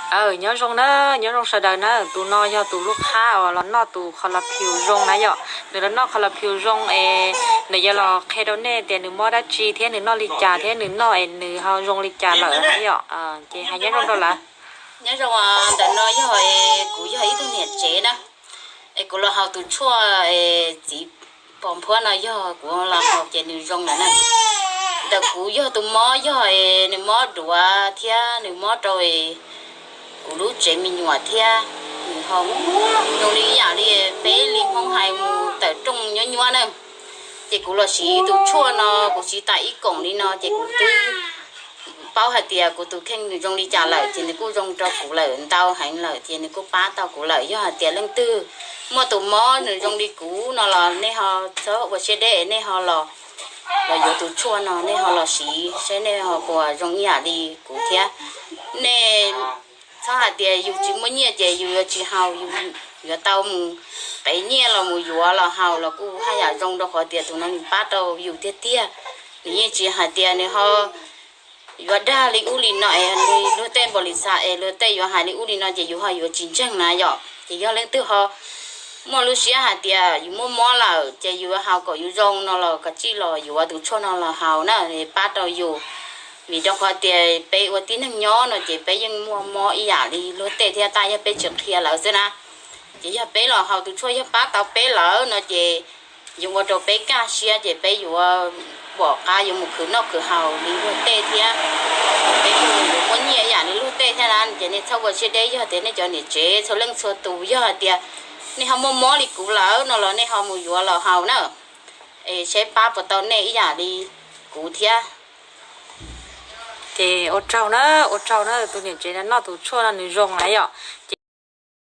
Aw, nyob zoo na, nyob zoo sawv daws na. Tus no yog tus lub qhab uas los noj tus kho la phiu zoo na yom. Nws los noj kho la phiu zoo es nws yuav los qhia rau nej tias nws mob dab tsi thiab nws noj li cas thiab nws noj es nws ho zoo li cas lawm na yom. Ces hais nyob zoo rau lawv. Nyob zoo, ntawm no yog, kuv yog ib tug niam tsev na, es kuv los haus tus tshuaj txiv pos nphuab no yog kuv los haus ces nws zoo lawm na. Ntawm kuv yog tus mob yog nws mob duav thiab nws mob rau kuv lub tsev me nyuam thiab nws ho zoo li ib yam li peb li Hmoob hais mus tawm rooj nyuab nyuab na. Ces kuv los siv tus tshuaj no, kuv siv tas ib koom li no ces kuv twb paub hais tias kuv tus kheej nws zoo li cas lawm ces nws kuj zoo rau kuv lawm ntau heev lawm ces nws kuj pab tau kuv lawm. Yog hais tias leej twg muaj tus mob nws zoo li kuv no los nej ho txhob ua siab deb, nej ho los, los yuav tus tshuaj no nej ho los siv saib nej ho puas zoo ib yam li kuv thiab. Nej txhob hais tias yus tsis muaj nyiaj ces yus yuav tsis haus, yus yuav tau mus qev nyiaj los mus yuav los haus los kuj haj yam zoo rau qhov tias tus no nws pab rau yus tiag tiag. Nws yeej tsis hais tias nws ho yuav dag li ub li no es luag tej npaum li xav es luag tej yuav hais li ub li no ces yus ho yuav tsis ntseeg na yom. Ces yog leej twg ho muaj lub siab hais tias yus muaj mob lawm ces yus yuav haus kom yus zoo no los kav tsij los yuav tus tshuaj no los haus na, pab rau yus. Vim rau qhov tias peb ua tib neeg nyob no ces peb yeej muaj mob ib yam li luag tej thiab, tab yog peb tsis qhia lawv xwb na. Ces yog peb los haus tus tshuaj yog pab tau peb lawm no ces yuav ua rau peb kaj siab ces peb yuav pom qab yuav mus khwv noj khwv haus li luag tej thiab. Peb kuj yuav muaj nyiaj ib yam li luag tej thiab na. Ces nej txhob ua siab deb, yog tias nej cov niam tsev txhua leej txhua tus yog hais tias nej ho muaj mob li kuv lawm no los nej ho mus yuav los haus na, es saib pab puas tau nej ib yam li kuv thiab. Ces ua tsaug na, ua tsaug na, tus niam tsev no noj tus tshuaj no nws zoo na yom.